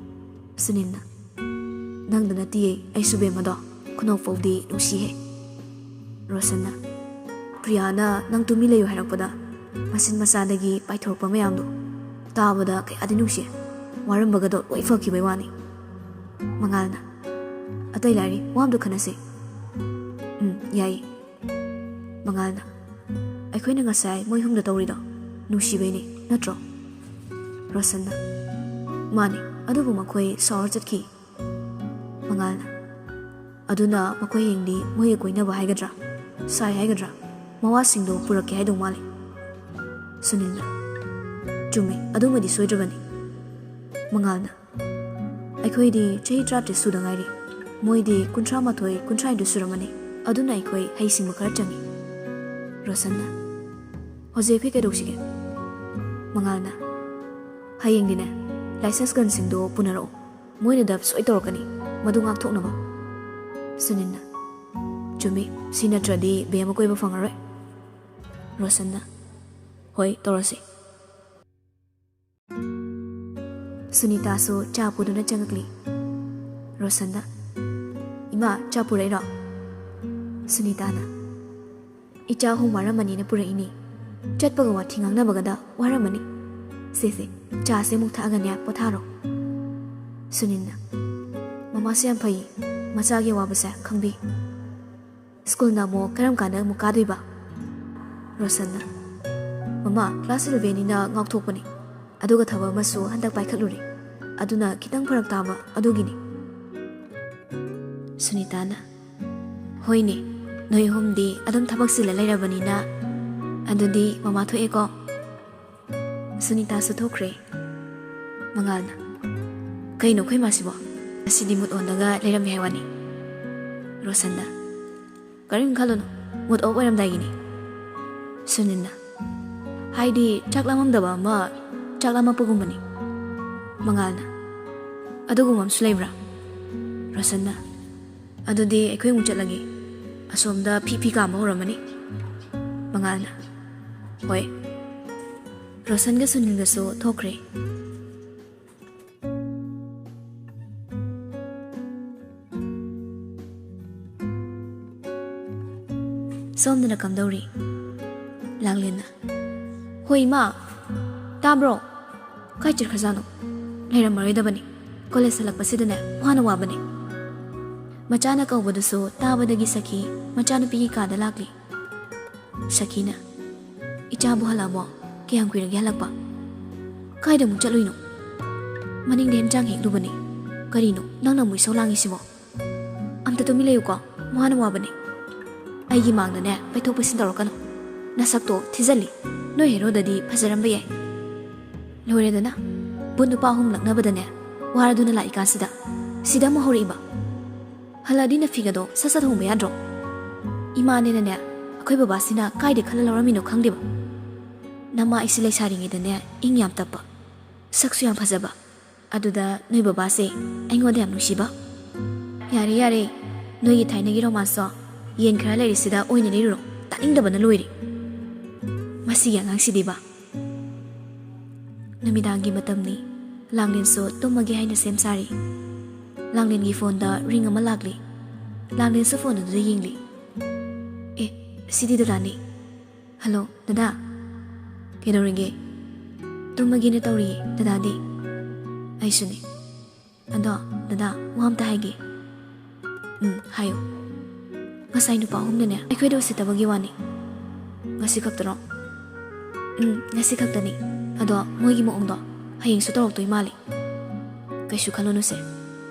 ꯁꯨꯅꯤꯜꯅ, ꯅꯪꯗ ꯅꯠꯇꯤꯌꯦ, ꯑꯩꯁꯨ ꯕꯦꯝꯃꯗꯣ ꯈꯨꯅꯣꯛ ꯐꯥꯎꯗꯤ ꯅꯨꯡꯁꯤꯍꯦ꯫ ꯔꯣꯁꯟꯅ, ꯄ꯭ꯔꯤꯌꯥꯅ ꯅꯪ ꯇꯨꯃꯤ ꯂꯩꯌꯨ ꯍꯥꯏꯔꯛꯄꯗ ꯃꯆꯤꯟ ꯃꯆꯥꯗꯒꯤ ꯄꯥꯏꯊꯣꯔꯛꯄ ꯃꯌꯥꯝꯗꯣ ꯇꯥꯕꯗ ꯀꯌꯥꯗꯤ ꯅꯨꯡꯁꯤ꯫ ꯋꯥꯔꯝꯕꯒꯗꯣ ꯂꯣꯏ ꯐꯈꯤꯕꯩ ꯋꯥꯅꯤ꯫ ꯃꯉꯥꯜꯅ, ꯑꯇꯩ ꯂꯥꯏꯔꯤ, ꯋꯥ ꯑꯝꯇ ꯈꯟꯅꯁꯦ꯫ ꯎꯝ, ꯌꯥꯏꯌꯦ꯫ ꯃꯉꯥꯜꯅ, ꯑꯩꯈꯣꯏꯅ ꯉꯁꯥꯏ ꯃꯣꯏ ꯍꯨꯝꯗ ꯇꯧꯔꯤꯗꯣ ꯅꯨꯡꯁꯤꯕꯩꯅꯦ ꯅꯠꯇ꯭ꯔꯣ? ꯔꯣꯁꯟꯅ, ꯃꯥꯅꯦ, ꯑꯗꯨꯕꯨ ꯃꯈꯣꯏ ꯁꯥꯎꯔ ꯆꯠꯈꯤ꯫ ꯃꯉꯥꯜꯅ, ꯑꯗꯨꯅ ꯃꯈꯣꯏ ꯍꯌꯦꯡꯗꯤ ꯃꯣꯏꯒ ꯀꯣꯏꯅꯕ ꯍꯥꯏꯒꯗ꯭ꯔꯥ, ꯁꯥꯏ ꯍꯥꯏꯒꯗ꯭ꯔꯥ, ꯃꯋꯥꯁꯤꯡꯗꯣ ꯄꯨꯔꯛꯀꯦ ꯍꯥꯏꯗꯧ ꯃꯥꯜꯂꯦ꯫ ꯁꯨꯅꯤꯜꯅ, ꯆꯨꯝꯃꯦ, ꯑꯗꯨꯃꯗꯤ ꯁꯣꯏꯗ꯭ꯔꯕꯅꯤ꯫ ꯃꯉꯥꯜꯅ, ꯑꯩꯈꯣꯏꯗꯤ ꯆꯍꯤ ꯇꯔꯥꯇꯔꯦꯠ ꯁꯨꯗ ꯉꯥꯏꯔꯤ, ꯃꯣꯏꯗꯤ ꯀꯨꯟꯊ꯭ꯔꯥ ꯃꯥꯊꯣꯏ, ꯀꯨꯟꯊ꯭ꯔꯥ ꯍꯨꯝꯗꯣꯏ ꯁꯨꯔꯝꯃꯅꯤ, ꯑꯗꯨꯅ ꯑꯩꯈꯣꯏ ꯍꯩꯁꯤꯡꯕ ꯈꯔ ꯆꯪꯉꯤ꯫ ꯔꯣꯁꯟꯅ, ꯍꯧꯖꯤꯛ ꯑꯩꯈꯣꯏ ꯀꯩꯗꯧꯁꯤꯒꯦ? ꯃꯉꯥꯜꯅ, ꯍꯌꯦꯡꯗꯤꯅꯦ, ꯂꯥꯏꯁꯦꯟꯁ ꯒꯟꯁꯤꯡꯗꯣ ꯄꯨꯅꯔꯛꯑꯣ, ꯃꯣꯏꯅ ꯗꯞ ꯁꯣꯏ ꯇꯧꯔꯛꯀꯅꯤ, ꯃꯗꯨ ꯉꯥꯛꯊꯣꯛꯅꯕ꯫ ꯁꯨꯅꯤꯜꯅ, ꯆꯨꯝꯃꯤ, ꯁꯤ ꯅꯠꯇ꯭ꯔꯗꯤ ꯕꯦꯝ ꯑꯃ ꯀꯣꯏꯕ ꯐꯪꯉꯔꯣꯏ꯫ ꯔꯣꯁꯟꯅ, ꯍꯣꯏ, ꯇꯧꯔꯁꯤ꯫ ꯁꯨꯅꯤꯇꯥꯁꯨ ꯆꯥ ꯄꯨꯗꯨꯅ ꯆꯪꯉꯛꯂꯤ꯫ ꯔꯣꯁꯟꯅ, ꯏꯃꯥ, ꯆꯥ ꯄꯨꯔꯛꯏꯔꯣ? ꯁꯨꯅꯤꯇꯥꯅ, ꯏꯆꯥ ꯑꯍꯨꯝ ꯋꯥꯔꯝꯃꯅꯤꯅ ꯄꯨꯔꯛꯏꯅꯤ꯫ ꯆꯠꯄꯒ ꯋꯥꯊꯤ ꯉꯥꯡꯅꯕꯒꯗ ꯋꯥꯔꯝꯃꯅꯤ꯫ ꯁꯦ ꯁꯦ, ꯆꯥꯁꯦ ꯑꯃꯨꯛ ꯊꯛꯑꯒꯅꯦ ꯄꯣꯊꯥꯔꯣ꯫ ꯁꯨꯅꯤꯜꯅ, ꯃꯃꯥꯁꯦ ꯌꯥꯝ ꯐꯩ, ꯃꯆꯥꯒꯤ ꯑꯋꯥꯕꯁꯦ ꯈꯪꯕꯤ꯫ ꯁ꯭ꯀꯨꯜꯅ ꯑꯃꯨꯛ ꯀꯔꯝ ꯀꯥꯟꯗ ꯑꯃꯨꯛ ꯀꯥꯗꯣꯏꯕ? ꯔꯣꯁꯟꯅ, ꯃꯃꯥ, ꯀ꯭ꯂꯥꯁ ꯏꯂꯚꯦꯟꯅꯤꯅ ꯉꯥꯎꯊꯣꯛꯄꯅꯤ, ꯑꯗꯨꯒ ꯊꯕꯛ ꯑꯃꯁꯨ ꯍꯟꯗꯛ ꯄꯥꯏꯈꯠꯂꯨꯔꯦ, ꯑꯗꯨꯅ ꯈꯤꯇꯪ ꯐꯔꯛ ꯇꯥꯕ ꯑꯗꯨꯒꯤꯅꯤ꯫ ꯁꯨꯅꯤꯇꯥꯅ, ꯍꯣꯏꯅꯦ, ꯅꯣꯏ ꯑꯍꯨꯝꯗꯤ ꯑꯗꯨꯝ ꯊꯕꯛ ꯆꯤꯜꯂ ꯂꯩꯔꯕꯅꯤꯅ꯫ ꯑꯗꯨꯗꯤ ꯃꯃꯥ ꯊꯣꯛꯑꯦꯀꯣ꯫ ꯁꯨꯅꯤꯇꯥꯁꯨ ꯊꯣꯛꯈ꯭ꯔꯦ꯫ ꯃꯉꯥꯜꯅ, ꯀꯩꯅꯣ ꯑꯩꯈꯣꯏ ꯃꯥꯁꯤꯕꯣ? ꯉꯁꯤꯗꯤ ꯃꯨꯠ ꯑꯣꯟꯗꯒ ꯂꯩꯔꯝꯃꯦ ꯍꯥꯏ ꯋꯥꯅꯤ꯫ ꯔꯣꯁꯟꯅ, ꯀꯔꯤꯝ ꯈꯜꯂꯨꯅꯨ, ꯃꯨꯠ ꯑꯣꯐ ꯑꯣꯏꯔꯝꯗꯥꯏꯒꯤꯅꯤ꯫ ꯁꯨꯅꯤꯜꯅ, ꯍꯥꯏꯗꯤ ꯆꯥꯛ ꯂꯥꯝꯃꯝꯗꯕ ꯑꯃ ꯆꯥꯛ ꯂꯥꯝꯃꯛꯄꯒꯨꯝꯕꯅꯤ꯫ ꯃꯉꯥꯜꯅ, ꯑꯗꯨꯒꯨꯝꯕ ꯑꯃꯁꯨ ꯂꯩꯕ꯭ꯔꯥ? ꯔꯣꯁꯟꯅ, ꯑꯗꯨꯗꯤ ꯑꯩꯈꯣꯏ ꯑꯃꯨꯛ ꯆꯠꯂꯒꯦ, ꯑꯁꯣꯝꯗ ꯐꯤ ꯐꯤ ꯀꯥꯝꯕ ꯍꯧꯔꯝꯃꯅꯤ꯫ ꯃꯉꯥꯜꯅ, ꯍꯣꯏ꯫ ꯔꯣꯁꯟꯒ ꯁꯨꯅꯤꯜꯒꯁꯨ ꯊꯣꯛꯈ꯭ꯔꯦ꯫ ꯁꯣꯝꯗꯅ ꯀꯝꯗꯧꯔꯤ? ꯂꯥꯡꯂꯦꯟꯅ, "ꯍꯣꯏ ꯏꯃꯥ, ꯇꯥꯕ꯭ꯔꯣ? ꯀꯥꯏ ꯆꯠꯈ꯭ꯔꯖꯥꯠꯅꯣ? ꯂꯩꯔꯝꯃꯔꯣꯏꯗꯕꯅꯤ꯫ ꯀꯣꯂꯦꯖ ꯍꯜꯂꯛꯄꯁꯤꯗꯅꯦ ꯋꯥꯅ ꯋꯥꯕꯅꯦ꯫" ꯃꯆꯥꯅ ꯀꯧꯕꯗꯨꯁꯨ ꯇꯥꯕꯗꯒꯤ ꯁꯈꯤ ꯃꯆꯥꯅꯨꯄꯤꯒꯤ ꯀꯥꯗ ꯂꯥꯛꯂꯤ꯫ ꯁꯈꯤꯅ, "ꯏꯆꯥꯕꯨ ꯍꯜꯂꯛꯑꯕꯣ? ꯀꯌꯥꯝ ꯀꯨꯏꯔꯒꯦ ꯍꯜꯂꯛꯄ? ꯀꯥꯏꯗ ꯑꯃꯨꯛ ꯆꯠꯂꯨꯏꯅꯣ? ꯃꯅꯤꯡꯗ ꯍꯦꯟꯖꯥꯡ ꯍꯦꯛꯂꯨꯕꯅꯦ꯫ ꯀꯔꯤꯅꯣ ꯅꯪꯅ ꯑꯃꯨꯛ ꯏꯁꯧ ꯂꯥꯡꯉꯤꯁꯤꯕꯣ? ꯑꯝꯇ ꯇꯨꯃꯤꯟ ꯂꯩꯌꯨꯀꯣ, ꯃꯥꯅ ꯋꯥꯕꯅꯦ꯫ ꯑꯩꯒꯤ ꯃꯥꯡꯗꯅꯦ ꯄꯩꯊꯣꯛ ꯄꯩꯁꯤꯟ ꯇꯧꯔꯛꯀꯅꯨ꯫ ꯅꯁꯛꯇꯣ ꯊꯤꯖꯜꯂꯤ꯫ ꯅꯣꯏ ꯍꯦꯔꯣꯗꯗꯤ ꯐꯖꯔꯝꯕ ꯌꯥꯏ꯫ ꯂꯣꯏꯔꯦꯗꯅ, ꯕꯨꯠ ꯅꯨꯄꯥ ꯑꯍꯨꯝ ꯂꯛꯅꯕꯗꯅꯦ ꯋꯥꯔꯗꯨꯅ ꯂꯥꯛꯏꯀꯥꯟꯁꯤꯗ ꯁꯤꯗ ꯑꯃꯨꯛ ꯍꯧꯔꯛꯏꯕ꯫ ꯍꯜꯂꯛꯑꯗꯤ ꯅꯐꯤꯒꯗꯣ ꯁꯠ ꯁꯠ ꯍꯣꯡꯕ ꯌꯥꯗ꯭ꯔꯣ? ꯏꯃꯥꯅꯦꯅꯅꯦ ꯑꯩꯈꯣꯏ ꯕꯕꯥꯁꯤꯅ ꯀꯥꯏꯗꯩ ꯈꯜꯂ ꯂꯧꯔꯝꯃꯤꯅꯣ ꯈꯪꯗꯦꯕ꯫ ꯅꯃꯥ ꯑꯩꯁꯦ ꯂꯩꯁꯥꯔꯤꯉꯩꯗꯅꯦ ꯏꯪ ꯌꯥꯝ ꯇꯞꯄ, ꯁꯛꯁꯨ ꯌꯥꯝ ꯐꯖꯕ, ꯑꯗꯨꯗ ꯅꯣꯏ ꯕꯕꯥꯁꯦ ꯑꯩꯉꯣꯟꯗ ꯌꯥꯝ ꯅꯨꯡꯁꯤꯕ꯫" "ꯌꯥꯔꯦ, ꯌꯥꯔꯦ, ꯅꯣꯏꯒꯤ ꯊꯥꯏꯅꯒꯤ ꯔꯣꯃꯥꯟꯁꯇꯣ꯫ ꯌꯦꯟ ꯈꯔ ꯂꯩꯔꯤꯁꯤꯗ ꯑꯣꯏꯅ ꯂꯤꯔꯨꯔꯣ꯫ ꯇꯥꯅꯤꯡꯗꯕꯅ ꯂꯣꯏꯔꯦ꯫ ꯃꯁꯤꯒꯤ ꯑꯉꯥꯡꯁꯤꯗꯤꯕ꯫" ꯅꯨꯃꯤꯗꯥꯡꯒꯤ ꯃꯇꯝꯅꯤ꯫ ꯂꯥꯡꯂꯦꯟꯁꯨ ꯇꯨꯝꯃꯒꯦ ꯍꯥꯏꯅ ꯁꯦꯝ ꯁꯥꯔꯤ꯫ ꯂꯥꯡꯂꯦꯟꯒꯤ ꯐꯣꯟꯗ ꯔꯤꯡ ꯑꯃ ꯂꯥꯛꯂꯤ꯫ ꯂꯥꯡꯂꯦꯟꯁꯨ ꯐꯣꯟ ꯑꯗꯨꯗ ꯌꯦꯡꯂꯤ꯫ "ꯑꯦ, ꯁꯤꯗꯤ ꯗꯗꯥꯅꯤ꯫ ꯍꯜꯂꯣ, ꯗꯗꯥ꯫ ꯀꯩꯗꯧꯔꯤꯒꯦ?" "ꯇꯨꯝꯃꯒꯦꯅ ꯇꯧꯔꯤꯌꯦ, ꯗꯗꯥꯗꯤ?" "ꯑꯩꯁꯨꯅꯦ꯫ ꯑꯗꯣ, ꯗꯗꯥ, ꯋꯥ ꯑꯝꯇ ꯍꯥꯏꯒꯦ꯫" "ꯎꯝ, ꯍꯥꯏꯌꯣ꯫" "ꯉꯁꯥꯏ ꯅꯨꯄꯥ ꯑꯍꯨꯝꯅꯅꯦ ꯑꯩꯈꯣꯏꯗ ꯎꯁꯤꯠꯇꯕꯒꯤ ꯋꯥꯅꯤ꯫" "ꯉꯁꯤ ꯈꯛꯇꯔꯣ?" "ꯎꯝ, ꯉꯁꯤ ꯈꯛꯇꯅꯤ꯫ ꯑꯗꯣ ꯃꯣꯏꯒꯤ ꯃꯑꯣꯡꯗꯣ ꯍꯌꯦꯡꯁꯨ ꯇꯧꯔꯛꯇꯣꯏ ꯃꯥꯜꯂꯤ꯫" "ꯀꯩꯁꯨ ꯈꯜꯂꯨꯅꯨꯁꯦ,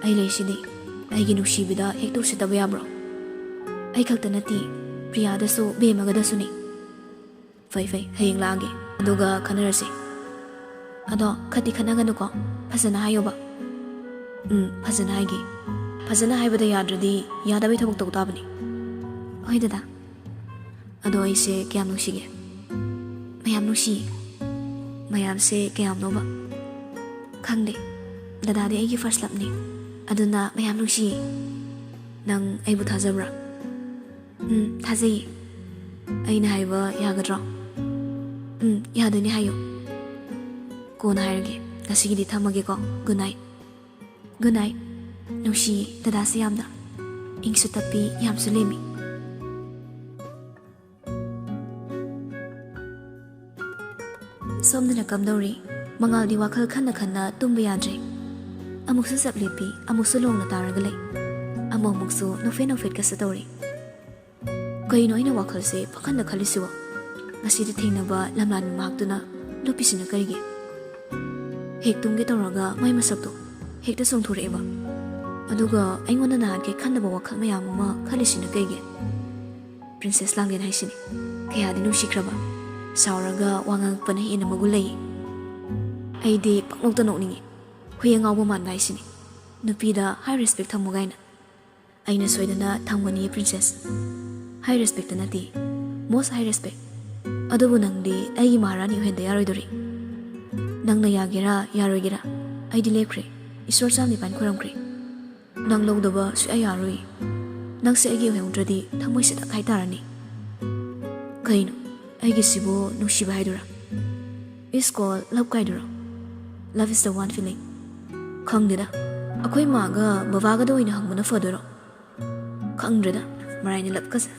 ꯑꯩ ꯂꯩꯁꯤꯗꯤ꯫ ꯑꯩꯒꯤ ꯅꯨꯡꯁꯤꯕꯤꯗ ꯍꯦꯛꯇ ꯎꯁꯤꯠꯇꯕ ꯌꯥꯕ꯭ꯔꯣ? ꯑꯩ ꯈꯛꯇ ꯅꯠꯇꯦ, ꯄ꯭ꯔꯤꯌꯥꯗꯁꯨ, ꯕꯦꯝꯃꯒꯗꯁꯨꯅꯤ꯫" "ꯐꯩ, ꯐꯩ, ꯍꯌꯦꯡ ꯂꯥꯛꯑꯒꯦ, ꯑꯗꯨꯒ ꯈꯟꯅꯔꯁꯤ꯫ ꯑꯗꯣ ꯈꯠꯇꯤ ꯈꯠꯅꯒꯅꯨꯀꯣ, ꯐꯖꯅ ꯍꯥꯏꯌꯣꯕ꯫" "ꯎꯝ, ꯐꯖꯅ ꯍꯥꯏꯒꯦ꯫ ꯐꯖꯅ ꯍꯥꯏꯕꯗ ꯌꯥꯗ꯭ꯔꯗꯤ ꯌꯥꯗꯕꯩ ꯊꯕꯛ ꯇꯧ ꯇꯥꯕꯅꯤ꯫" "ꯍꯣꯏ ꯗꯗꯥ꯫ ꯑꯗꯣ ꯑꯩꯁꯦ ꯀꯌꯥꯝ ꯅꯨꯡꯁꯤꯒꯦ?" "ꯃꯌꯥꯝ ꯅꯨꯡꯁꯤꯌꯦ꯫" "ꯃꯌꯥꯝꯁꯦ ꯀꯌꯥꯝꯅꯣꯕ?" "ꯈꯪꯗꯦ꯫ ꯗꯗꯥꯗꯤ ꯑꯩꯒꯤ first loveꯅꯤ꯫ ꯑꯗꯨꯅ ꯃꯌꯥꯝ ꯅꯨꯡꯁꯤꯌꯦ꯫" "ꯅꯪ ꯑꯩꯕꯨ ꯊꯥꯖꯕ꯭ꯔꯥ?" "ꯎꯝ, ꯊꯥꯖꯩꯌꯦ꯫" "ꯑꯩꯅ ꯍꯥꯏꯕ ꯌꯥꯒꯗ꯭ꯔꯣ?" "ꯎꯝ, ꯌꯥꯗꯣꯏꯅꯦ, ꯍꯥꯏꯌꯣ꯫" ꯀꯣꯟꯅ ꯍꯥꯏꯔꯒꯦ꯫ ꯉꯁꯤꯒꯤꯗꯤ ꯊꯝꯃꯒꯦꯀꯣ꯫ Good night꯫ Good night꯫ ꯅꯨꯡꯁꯤꯌꯦ ꯗꯗꯥꯁꯦ ꯌꯥꯝꯅ꯫ ꯏꯪꯁꯨ ꯇꯞꯄꯤ, ꯌꯥꯝꯁꯨ ꯂꯦꯝꯃꯤ꯫ ꯁꯣꯝꯗꯅ ꯀꯝꯗꯧꯔꯤ? ꯃꯉꯥꯜꯗꯤ ꯋꯥꯈꯜ ꯈꯟꯅ ꯈꯟꯅ ꯇꯨꯝꯕ ꯌꯥꯗ꯭ꯔꯦ꯫ ꯑꯃꯨꯛꯁꯨ ꯆꯞ ꯂꯦꯞꯄꯤ, ꯑꯃꯨꯛꯁꯨ ꯂꯣꯡꯅ ꯇꯥꯔꯒ ꯂꯩ꯫ ꯑꯃꯨꯛ ꯑꯃꯨꯛꯁꯨ ꯅꯣꯛꯐꯦꯠ ꯅꯣꯛꯐꯦꯠꯀꯁꯨ ꯇꯧꯔꯤ꯫ ꯀꯩꯅꯣ ꯑꯩꯅ ꯋꯥꯈꯜꯁꯦ ꯄꯪꯈꯟꯗ ꯈꯜꯂꯤꯁꯤꯕꯣ? ꯉꯁꯤꯗꯤ ꯊꯦꯡꯅꯕ ꯂꯝꯂꯥꯟꯕꯤ ꯃꯍꯥꯛꯇꯨꯅ ꯂꯨꯞꯄꯤꯁꯤꯅ ꯀꯔꯤꯒꯤ? ꯍꯦꯛ ꯇꯨꯝꯒꯦ ꯇꯧꯔꯒ ꯃꯥꯏ ꯃꯁꯛꯇꯣ ꯍꯦꯛꯇ ꯆꯣꯡꯊꯣꯔꯛꯑꯦꯕ꯫ ꯑꯗꯨꯒ ꯑꯩꯉꯣꯟꯗ ꯅꯍꯥꯟꯈꯩ ꯈꯟꯗꯕ ꯋꯥꯈꯜ ꯃꯌꯥꯝ ꯑꯃ ꯈꯜꯂꯤꯁꯤꯅ ꯀꯩꯒꯤ? ꯄ꯭ꯔꯤꯟꯁꯦꯁ ꯂꯥꯡꯂꯦꯟ ꯍꯥꯏꯁꯤꯅꯤ꯫ ꯀꯌꯥꯗꯤ ꯅꯨꯡꯁꯤꯈ꯭ꯔꯕ꯫ ꯁꯥꯎꯔꯒ ꯋꯥ ꯉꯥꯡꯉꯛꯄꯅ ꯍꯦꯟꯅ ꯃꯒꯨꯟ ꯂꯩꯌꯦ꯫ ꯑꯩꯗꯤ ꯄꯪꯅꯣꯛꯇ ꯅꯣꯛꯅꯤꯡꯉꯤ꯫ ꯍꯨꯏ ꯑꯉꯥꯎꯕ ꯃꯥꯟꯕ ꯍꯥꯏꯁꯤꯅꯤ꯫ ꯅꯨꯄꯤꯗ high respect ꯊꯝꯃꯨ ꯀꯥꯏꯅ꯫ ꯑꯩꯅ ꯁꯣꯏꯗꯅ ꯊꯝꯒꯅꯤ, ꯄ꯭ꯔꯤꯟꯁꯦꯁ꯫ High respect ꯅꯠꯇꯦ, most high respect꯫ ꯑꯗꯨꯕꯨ ꯅꯪꯗꯤ ꯑꯩꯒꯤ ꯃꯍꯥꯔꯥꯅꯤ ꯑꯣꯏꯍꯟꯗ ꯌꯥꯔꯣꯏꯗꯣꯔꯤ꯫ ꯅꯪꯅ ꯌꯥꯒꯦꯔꯥ ꯌꯥꯔꯣꯏꯒꯦꯔꯥ, ꯑꯩꯗꯤ ꯂꯦꯞꯈ꯭ꯔꯦ꯫ ꯏꯁꯣꯔ ꯆꯥꯝ ꯅꯤꯄꯥꯟ ꯈꯣꯏꯔꯝꯈ꯭ꯔꯦ꯫ ꯅꯪ ꯂꯧꯗꯕ ꯁꯨꯛꯌꯥ ꯌꯥꯔꯣꯏ꯫ ꯅꯪꯁꯦ ꯑꯩꯒꯤ ꯑꯣꯏꯍꯧꯗ꯭ꯔꯗꯤ ꯊꯃꯣꯏ ꯁꯤꯗ ꯀꯥꯏ ꯇꯥꯔꯅꯤ꯫ ꯀꯩꯅꯣ, ꯑꯩꯒꯤꯁꯤꯕꯨ ꯅꯨꯡꯁꯤꯕ ꯍꯥꯏꯗꯨꯔꯥ? Is called love ꯀꯥꯏꯗꯨꯔꯣ? Love is the one feeling꯫ ꯈꯪꯗꯦꯗ, ꯑꯩꯈꯣꯏ ꯃꯥꯒ ꯕꯕꯥꯒꯗ ꯑꯣꯏꯅ ꯍꯪꯕꯅ ꯐꯗꯣꯏꯔꯣ? ꯈꯪꯗ꯭ꯔꯦꯗ, ꯃꯔꯥꯏꯅ ꯂꯞꯀꯁꯦ꯫